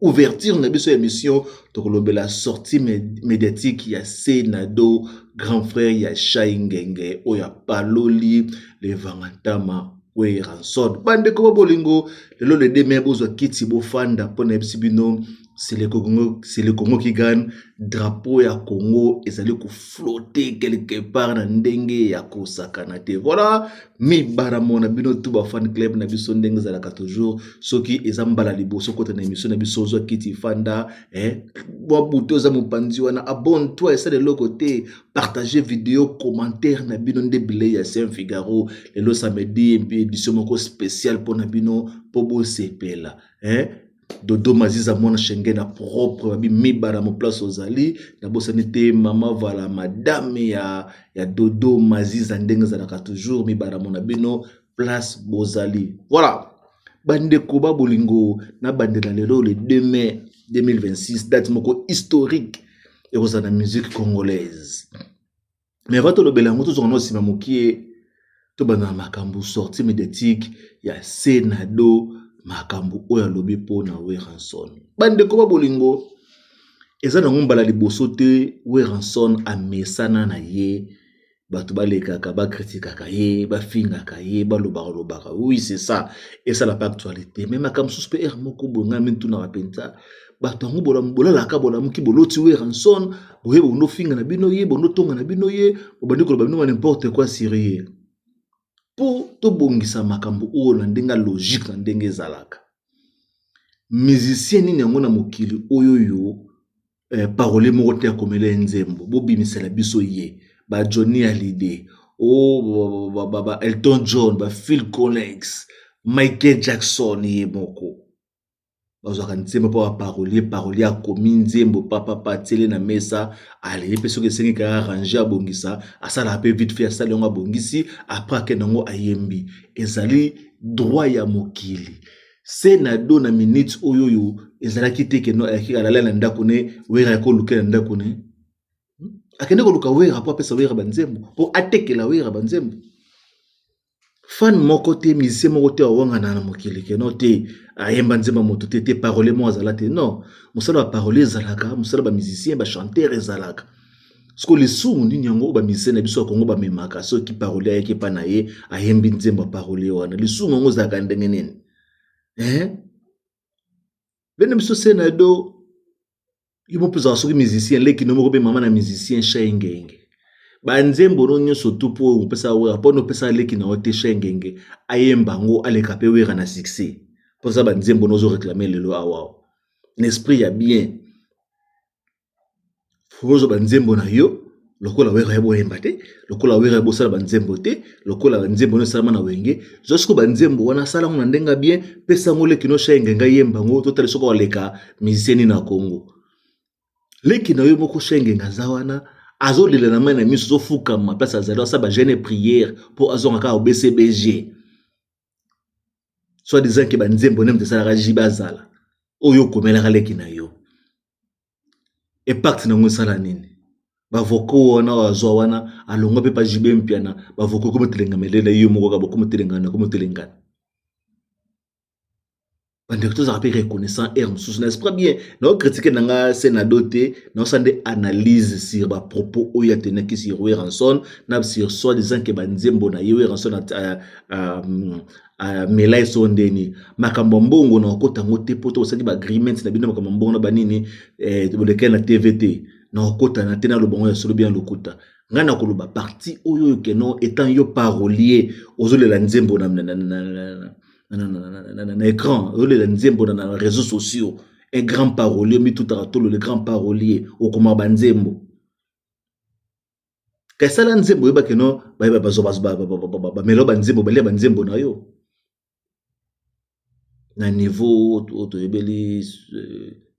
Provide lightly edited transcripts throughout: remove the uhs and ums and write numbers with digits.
Ouverture na biso émission, tokolobela sortie médiatique ya Senado, grand frère ya Shai Ngenge, oyo apaloli levangantama Werrason. Bandeko ba bolingo, lelo le 2 mai, bozwa kiti bofanda mpo na yebisi bino, c'est le Congo, c'est le Congo qui gagne. Drapeau ya Congo ezali koflotte quelque part na ndenge ya kosakana te. Voilà, mibaramo na bino tu ba fan club na biso, ndenge ezalaka toujours. Soki eza mbala liboso kota na émission na biso, ozwa kiti, fanda, mwa buto eza mopanzi wana, abonne toi, esala eloko te, partage vidéo, commentaire na bino nde bilei ya Saint Figaro. Lelo samedi, édition moko spéciale mpona bino mpo bosepela, eh? Dodo Maziza, mwana Schengen na propre, babi mibala mo place ozali, nabosani te mama vala madame ya Dodo Maziza, ndenge ezalaka toujours, mibala mo na bino place bozali. Voilà, bandeko ba bolingo, na bandela lelo le 2 mai 2026, date moko historique ekozala na musique congolaise. Mais avant tolobela yango, tozonga na nsima mokie, tobanda na makambo sortie médiatique ya Senado, makambo oyo alobi mpona Werrason. Bandeko ba bolingo, eza nango mbala liboso te. Werrason amesana na ye, bato balekaka, bakritikaka ye, bafingaka ye, balobaka lobaka. Oui, c'est ça, esala mpe actualité. Mais makambo mosusu mpe ere moko boye, ngai mitunaka mpenza, bato yango bolalaka, bolamuki, boloti Werrason boye, bondofinga na bino ye, bondotonga na bino ye, bobandi koloba bino n'importe quoi sur ye. Mpo tobongisa makambo oyo na ndenge ya logique, na ndenge ezalaka, musicien nini yango na mokili oyo oyo parolier moko te akomela ye nzembo? Bobimisela biso ye, ba Johnny Hallyday, o ba Elton John, ba Phil Collins, Michael Jackson ye moko, bazwaka nzembo mpo baparolier. Parolier akomi nzembo, papapa, atiele na mesa, aleli mpe. Soki esengi kaka arrange, abongisa, asalaka mpe vite fait, asali yango, abongisi, après akende yango, ayembi. Ezali droit ya mokili. Senado na minute oyo oyo ezalaki te keno ayaki alala na ndako ne, Wera ayaki koluka na ndako ne, akende koluka Wera mpo apesa Wera banzembo, mpo atekela Wera banzembo. Fan moko te, musicien moko te awangana na mokili keno te ayemba nzembo moto te te, parolier moko azala te. Non, mosala ya parolier ezalaka, mosala bamusicien, bachanteur ezalaka. Siko lisumu nini yango oyo bamusicien na biso ya Kongo bamemaka soki parolier ayeki epa na ye, ayembi nzembo ya parolier wana? Lisumu yango ezalaka ndenge nini, eh? Bene biso Senado, yo mo mpe ozalaka soki musicien, leki no moko mpe mama na musicien Shai Ngenge, banzembo no nyonso tu mpo opesa Wera, mpo opesa leki na yo te Shai Ngenge ayemba yango, aleka mpe Wera na succès, mpo eza banzembo no ozoréclame lelo awa. Na esprit ya bien, ozwa banzembo na yo lokola Wera ye boyemba te, lokola Wera ye bosala banzembo te, lokola banzembo no esalama na Wenge. Zwa sikoyo banzembo wana, asala yango na ndenge ya bien, pesa yango leki no Shai Ngenge ayemba yango, totala soki aleka musicien nini na Congo. Leki na yo moko Shai Ngenge aza wana, azolela na mai na miso, azofukama place azali, asala bajeûne, prière mpo azonga kaka BCBG, soit disant ke banzembo nde moto esalaka jibe azala oyo okomelaka leki na yo. Impact nango esala nini? Bavoko wana oyo azwa wana, alongwa mpe pa JB Mpiana, bavoko ekomi otelengama elela yo moko kaka, bokomi otelengana, komi otelengana. Bandeko, tozalaka mpe reconnaissant aire mosusu na esprit bien. Naokritike na nga Senado te, naosala nde analyse sur bapropos oyo atenaki sur Werrason na sur soi disant ke banzembo na ye Werrason amela ye so ndeni. Makambo ya mbongo na okota yango te, mpo to osali baagreement na bino, makambo ya mbongo na banini bolekeli na TV te, na okota na te, naloba ngo ya solo bien lokuta. Ngai na koloba parti oyo oyo keno étant yo parolier, ozolela nzembo na écran, ozolela nzembo na réseaux sociaux. Un grand parolier mitutaka tolo, le grand parolier okoma banzembo, kasala nzembo, oyeba keno bamela banzembo, balia banzembo na yo na niveau oyo toyebeli.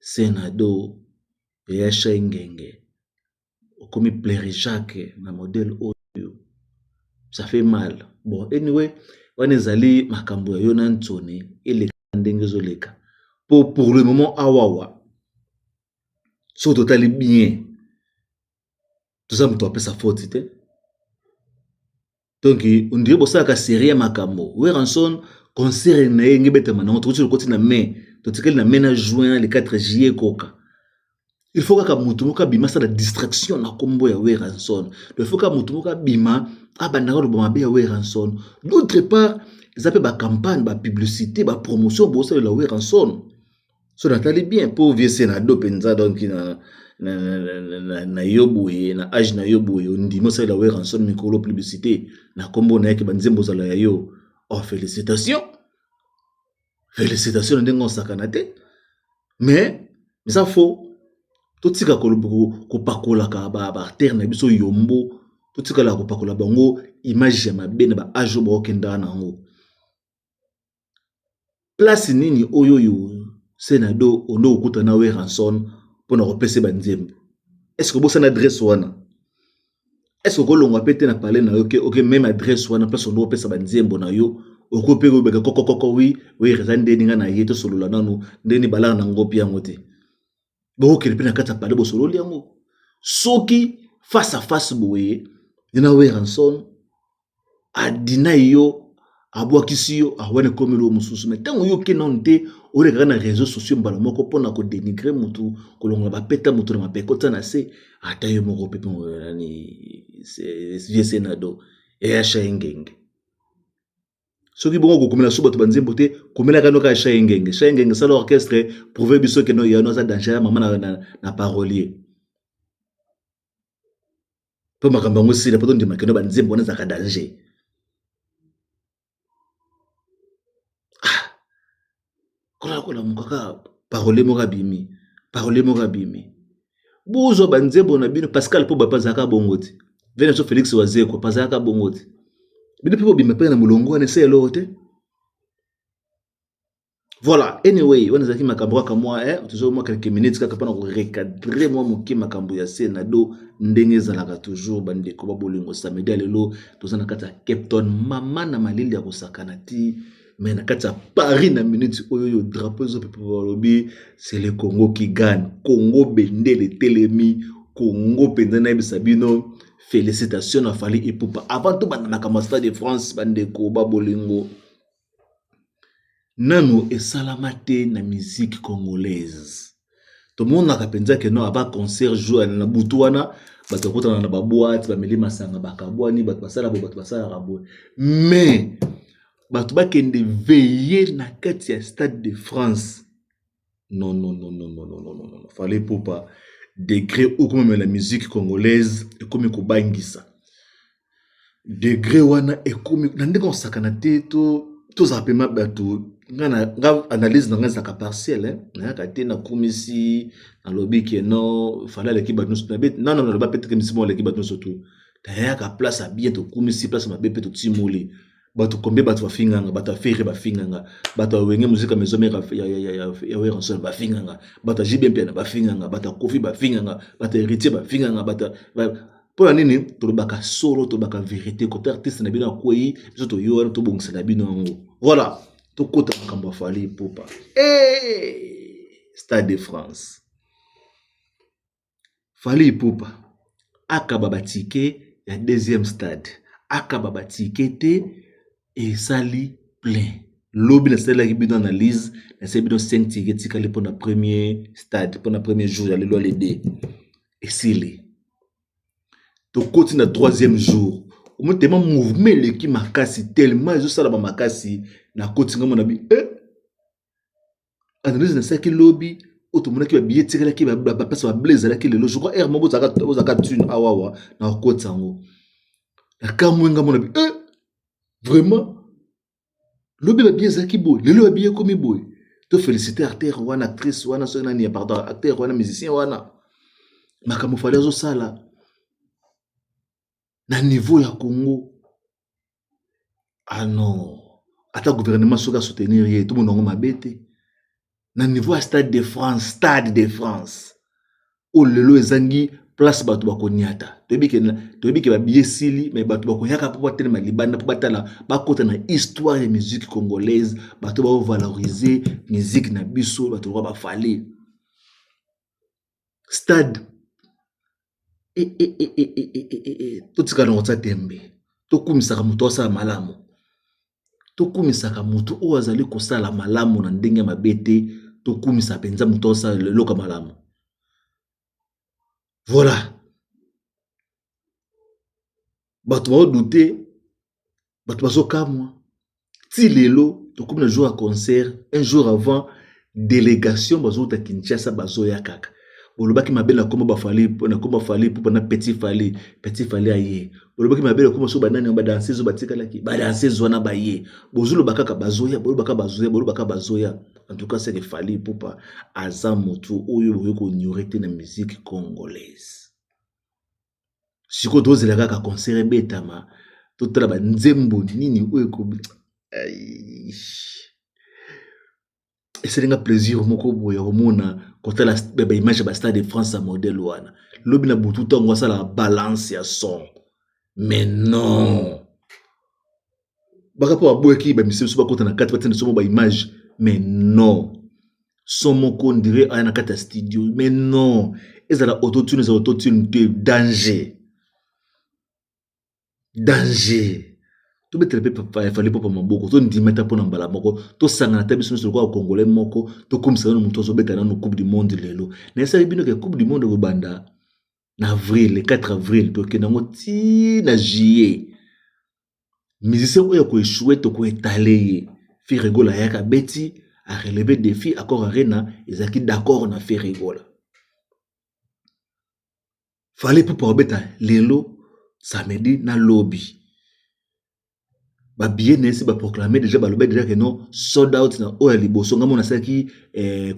Senado ya Shai Ngenge, okomi Pleurer Jacques na modèle oyo, ça fait mal. Bon, anyway, wana ezali makambo ya yo na ntsone, eleka ndenge ezoleka. Po pour le moment awawa, soki totali bien, toza moto apesa faute te. Donc on dirait bosalaka série ya makambo. Werrason, concert na ye nge betama nango, tokoti lokoti na mai. Totikali na mai na juin, le 4 juillet ekoka. Il faut kaka motu moko abima asala distraction na nkombo ya Werrason. Il faut kaka motu moko abima abandaka loba mabe ya Werrason. D'autre part, eza mpe bacampagne, bapublicité, bapromotion bosalela Werrason. So natali bien mpo vieux Senado mpenza, donc na yo boye, na age na yo boye, ondimi osalela Werrason mikolo publicité na nkombo na yeke, banzembo ozala ya yo. Oh, félicitation, félicitation na ndenge osakana te. Mais eza faux. Totika kopakolaka baartere na biso yombo, totikala kopakola bango image ya mabe na baage oyo baokendaka na yango. Place nini oyo oyo Senado ondo kokuta na Werrason mpona kopesa banzembo? Est ce que obosana adresse wana? Est ce que okolongwa mpe te na palais na yo ke oke même adresse wana, place ondo kopesa banzembo na yo? Okoki mpe kobeka kokokoko wi oyo eza ndeni nga na ye, tosolola nanu ndeni balaka na ngo mpe yango te. Bokokende mpe na kati ya palais, bosololi yango. Soki face à face boye na Werrason adina yo, abwakisi yo, awana ekomeli oyo mosusu. Mais ntango yo okende nanu te, olekaka na réseau sociaux mbala moko mpona kodénigrer motu, kolongola bapeta motu na mapeka, otia na se, ata yo moko mpe nani vieux Senado eyasha engenge. Soki bongo kokomela so bato banzembo te, komelaka no kaka Shai Ngenge. Shai Ngenge, sala orchestre, prouve biso ke no yano aza danger ya mama na parolier, mpo makambo yango esila, mpo tondima keno banzembo wana ezalaka danger. Ah, kola kolamuka kaka parolier moko abimi, parolier moko abimi, bozwa banzembo na bino. Pascal mpo bape azalaka bongo te, ve na biso Félix Wazekwa mpe azalaka bongo te. Bino mpe bobima mpe na molongo wana, ese eloko te. Voilà, anyway, wana ezalaki makambo kaka mwa toujours mwa quelques minutes kaka mpona korecadrer mwa moke makambo ya Senado ndenge ezalaka toujours. Bandeko babolingo, samedi ya lelo toza na kati ya Cape Town, mama na malili ya kosakana ti, mais na kati ya Paris na minute oyo oyo drapeau ezopepa, balobi c'est le Congo qui gagne. Congo bendele etelemi, Congo mpenza. Nayebisa bino, félicitation na Fally Ipupa. Avant tobanda makambo ya Stade de France, bandeko babolingo, nanu esalama te na musique congolaise. Tomonaka mpenza ke no aba concert jour na butu wana, bato bakutana na baboîte, bameli masanga, bakabwani, bato basala boye, bato basalaka boye, mais bato bakende veiller na kati ya Stade de France, non, non, non, non, non, non, non, non, non. Fally Ipupa, degré okomemela musique congolaise ekomi kobangisa. Degré wana ekomi na ndenge osakana te. To tozala pema bato, nga analyse na nga ezalaka partielle. Nayaka te nakumisi, nalobi ke non, Fally aleki bato nyonso. Nano naloba pe teke misi moko aleki bato nyonso tu. Nayaka place ya bien tokumisi, place mabe mpe totimoli bato. Combien bato bafinganga? Bato ya Ferre bafinganga, bato ya Wenge Musica Maison Mère ya Werrason bafinganga, bato ya JB Mpiana bafinganga, bato ya Kofi bafinganga, bato ya Héritier bafinganga. Bato mpo na nini? Tolobaka solo, tolobaka vérité. Kote artiste na bino akwei, biso toyo wana tobongisela bino yango. Voilà, tokota makambo ya Fally Ipupa. Hey! Stade de France, Fally Ipupa akaba batike ya deuxième stade, akaba batike te, esali plein. Lobi nasalelaki bino analyse, nasali bino 5 ticket etikali mpona premier stade, mpona premier jour ya lelo le 2 esili. Tokoti na troisième jour, omoni tellement mouvement eleki makasi, tellement ezosalama makasi. Nakoti ngambo na bi analyse nasalaki lobi oyo, tomonaki babillet etikalaki, baplace bable ezalaki. Lelo je crois aire moko ozalaka tune awawa na kokotisa yango, nakamwe ngambo na bi vraiment lobi babillet ezalaki boye, lelo babillet ekomi boye. Tofélicité acteur wana, actrice wana, soki nani, pardon, acteur wana, musicien wana. Makambo Fally azosala na niveau ya Congo, ah non, ata gouvernement soki asoutenir ye, tomona yango mabe te. Na niveau ya Stade de France, Stade de France oyo lelo ezangi place, bato bakoniata. Toyebi ke babillet esili, mais bato bakoyaka mpo batelema libanda mpo batala, bakota na histoire ya musique congolaise. Bato baovaloriser musique na biso, bato lokwa baFally. Stade, totikala na kotia tembe. Tokumisaka moto asala malamu, tokumisaka moto oyo azali kosala malamu na ndenge mabe te. Tokumisa mpenza moto osala eloko malamu. Voilà, bato baodute, bato bazokamwa ti lelo. Tokomi na jour ya concert, un jour avant, délégation bazouta Kinshasa, bazoya kaka. Bolobaki mabe na kombo baFally, na kombo Fally mpo na petit Fally. Petit Fally aye. Bolobaki mabe na kombo so banani, badanseuse oyo batikalaki, badanseuse wana baye. Bozoloba kaka bazoya, bolobaka bazoya, bolobaka bazoya. En tout cas, c'est que Fally Ipupa aza motu oyo bokoki koignorer te na musique congolaise. Sikoyo tozela kaka concert ebetama, totala banzembo nini oyo esalinga plaisir moko boye ya komona, kotala baimage ya baStade de France ya modèle wana lobi na butu, ntango asalaka balance ya son. Mais non, baka mpo baboyaki bamisi biso bakota na kati, batinda biso mo baimage. Mais non, son moko on dirait aya na kati ya studio. Mais non, ezala autotune, ezala autotune te, danger, danger. Tobetela mpe Fally Ipupa maboko, tondima ata mpona mbala moko, tosangana ta biso nyonso lokola Congolais moko, tokomisa nano moto azobeta nano Coupe du monde lelo. Nayesaki bino ke Coupe du monde ekobanda na avril, le 4 avril, tokende yango ti na juillet. Musicien oyo akoéchouer, tokoétaler ye. Ferre Gola ayaka, abeti, arelever défi. Accor Arena ezalaki d'accord na Ferre Gola. Fally Ipupa kobeta lelo samedi na lobi. Babillet na esi baproclamer déjà, balobi déjà ke non, sold out na oyo ya liboso. Ngai mona asalaki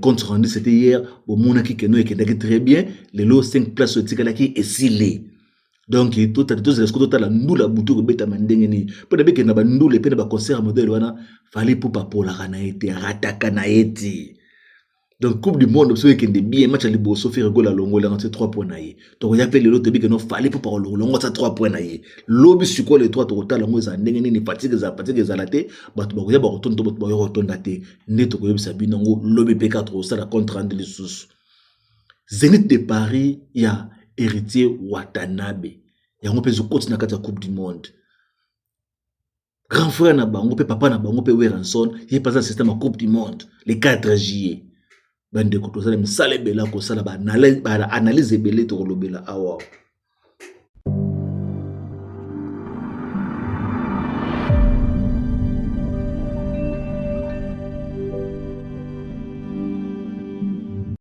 compte rendu, c'était hier, bomonaki ke non, ekendaki très bien. Lelo 5 place oyo etikalaki esili. Donc tozela siko, totala ndula butu kobetama ndenge nini, mpo na bekende na bandula epe na baconcert ya modèle wana. Fally Ipupa apolaka na ye te, arataka na ye te. Donc Coupe du monde biso ekende bien. Match ya liboso, Ferre Gola alongoli yango, tie 3 points na ye. Tokoya mpe lelo, toyebi ke non, Fally Ipupa kolongola yango, atia 3 points na ye. Lobi sikoyo le 3, tokotala yango ezala ndenge nini. Fatigue ezala, fatigue ezala te, bato bakoya, bakotonda to bato bakoya kotonda te, nde tokoyebisa bino yango lobi. Mpe kaka tokosala compte rendu lisusu. Zénith de Paris ya Héritier Watanabe, yango mpe ezokoti na kati ya Coupe du monde. Grand frère na bango mpe papa na bango mpe Werrason, ye mpe aza système ya Coupe du monde le 4 juillet. Bandeko, tozala misala ebele ya kosala, baanalyse ebele tokolobela awa.